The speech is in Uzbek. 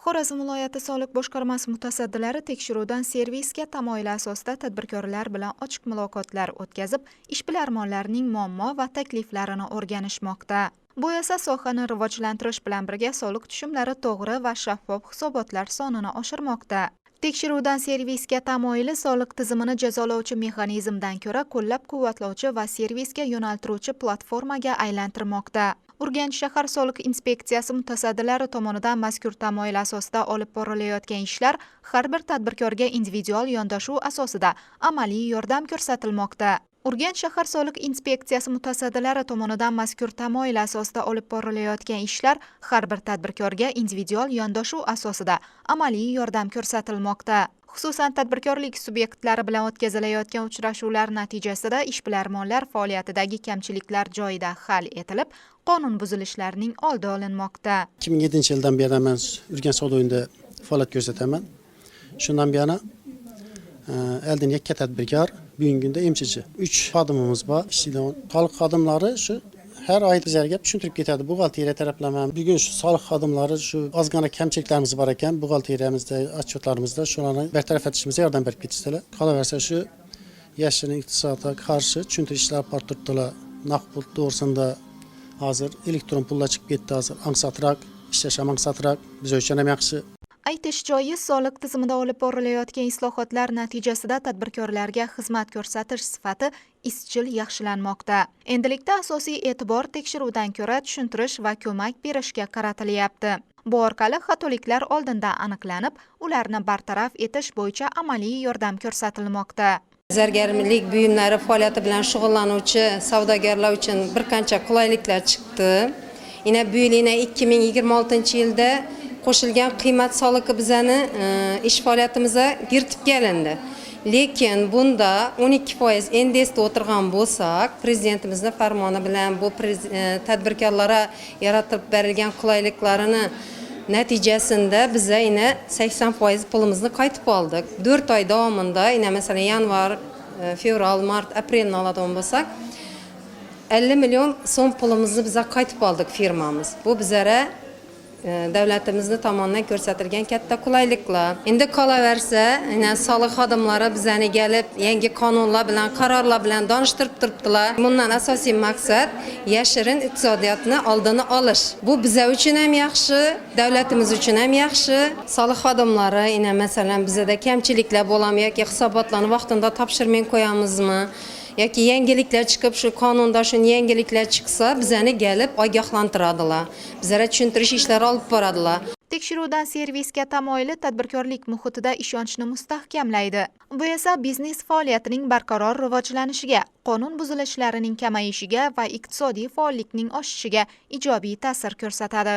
Xorazm viloyati soliq boshqarmasi mutasaddilari tekshiruvdan servisga tamoyili asosida tadbirkorlar bilan ochiq muloqotlar o'tkazib, ishbilarmonlarning muammo va takliflarini o'rganishmoqda. Bu esa sohani rivojlantirish bilan birga soliq tushumlari to'g'ri va shaffof hisobotlar sonini oshirmoqda. Tekshiruvdan servisga tamoyili soliq tizimini jazolovchi mexanizmdan ko'ra qo'llab-quvvatlovchi va servisga yo'naltiruvchi platformaga aylantirmoqda. Urganch shahar soliq inspeksiyasi mutasaddilari tomonidan mazkur tamoyil asosida olib borilayotgan ishlar har bir tadbirkorga individual yondashuv asosida amaliy yordam ko'rsatilmoqda. Urganch shahar soliq inspeksiyasi mutasaddilari tomonidan mazkur tamoyil asosida olib borilayotgan ishlar har bir tadbirkorga individual yondashuv asosida amaliy yordam ko'rsatilmoqda. Xususan, tadbirkorlik subyektlari bilan o'tkazilayotgan uchrashuvlar natijasida ishbilarmonlar faoliyatidagi kamchiliklar joyida hal etilib, qonun buzilishlarining oldi olinmoqda. 2007 yildan beri man Urganch savdo uyida faoliyat ko'rsataman. Shundan buyona oldin yakka tadbirkor, bugungi kunda MCC. 3 xodimimiz bor ishlaydigan. Soliq xodimlari shu har oy bizlarga tushuntirib ketadi buxgalteriya taraflama. Bugun shu soliq xodimlari shu ozgina kamchiliklarimiz bor ekan buxgalteriyamizda, отчет larimizda, shularni bartaraf etishimizga yordam berib ketishdilar. Qolaversa, shu yashirin iqtisodga qarshi tushuntirish ishlar olib borib turibdilar. Naqd pul to'g'risida hozir elektron pullar chiqib ketdi, hozir ongsodroq ishlash ham ongsodroq, biz uchun ham yaxshi. Aytish joiz, soliq tizimida olib borilayotgan islohotlar natijasida tadbirkorlarga xizmat ko'rsatish sifati izchil yaxshilanmoqda. Endilikda asosiy e'tibor tekshiruvdan ko'ra tushuntirish va ko'mak berishga qaratilyapti. Bu orqali xatoliklar oldindan aniqlanib, ularni bartaraf etish bo'yicha amaliy yordam ko'rsatilmoqda. Zargarlik buyumlari faoliyati bilan shug'ullanuvchi savdogarlar uchun bir qancha qulayliklar chiqdi. Yana bu yil, yana 2026 yilda qo'shilgan qiymat solig'i bizani ish faoliyatimizga kiritib kelindi. Lekin bunda 12% НДС da o'tirgan bo'lsak, prezidentimizni farmoni bilan bu tadbirkorlarga yaratib berilgan qulayliklarini natijasida biza yana 80% pulimizni qaytib oldik. 4 oy davomida, yana masalan, yanvar, fevral, mart, aprelni oladigan bo'lsak, 50 million so'm pulimizni biza qaytib oldik firmamiz. Bu bizlara davlatimizni tomonidan ko'rsatilgan katta qulayliklar. Endi qolaversa, yana soliq xodimlari bizani kelib yangi qonunlar bilan, qarorlar bilan tanishtirib turibdilar. Bundan asosiy maqsad yashirin iqtisodiyotni oldini olish. Bu biza uchun ham yaxshi, davlatimiz uchun ham yaxshi. Soliq xodimlari yana masalan bizada kamchiliklar bo'ladimi yoki hisobotlarni vaqtida topshirmay qo'yamizmi yoki yangiliklar chiqib, shu qonunda shu yangiliklar chiqsa, bizani kelib ogohlantiradilar, bizlarga tushuntirish ishlari olib boradilar. Tekshiruvdan servisga tamoyili tadbirkorlik muhitida ishonchni mustahkamlaydi. Bu esa biznes faoliyatining barqaror rivojlanishiga, qonun buzilishlarining kamayishiga va iqtisodiy faollikning oshishiga ijobiy ta'sir ko'rsatadi.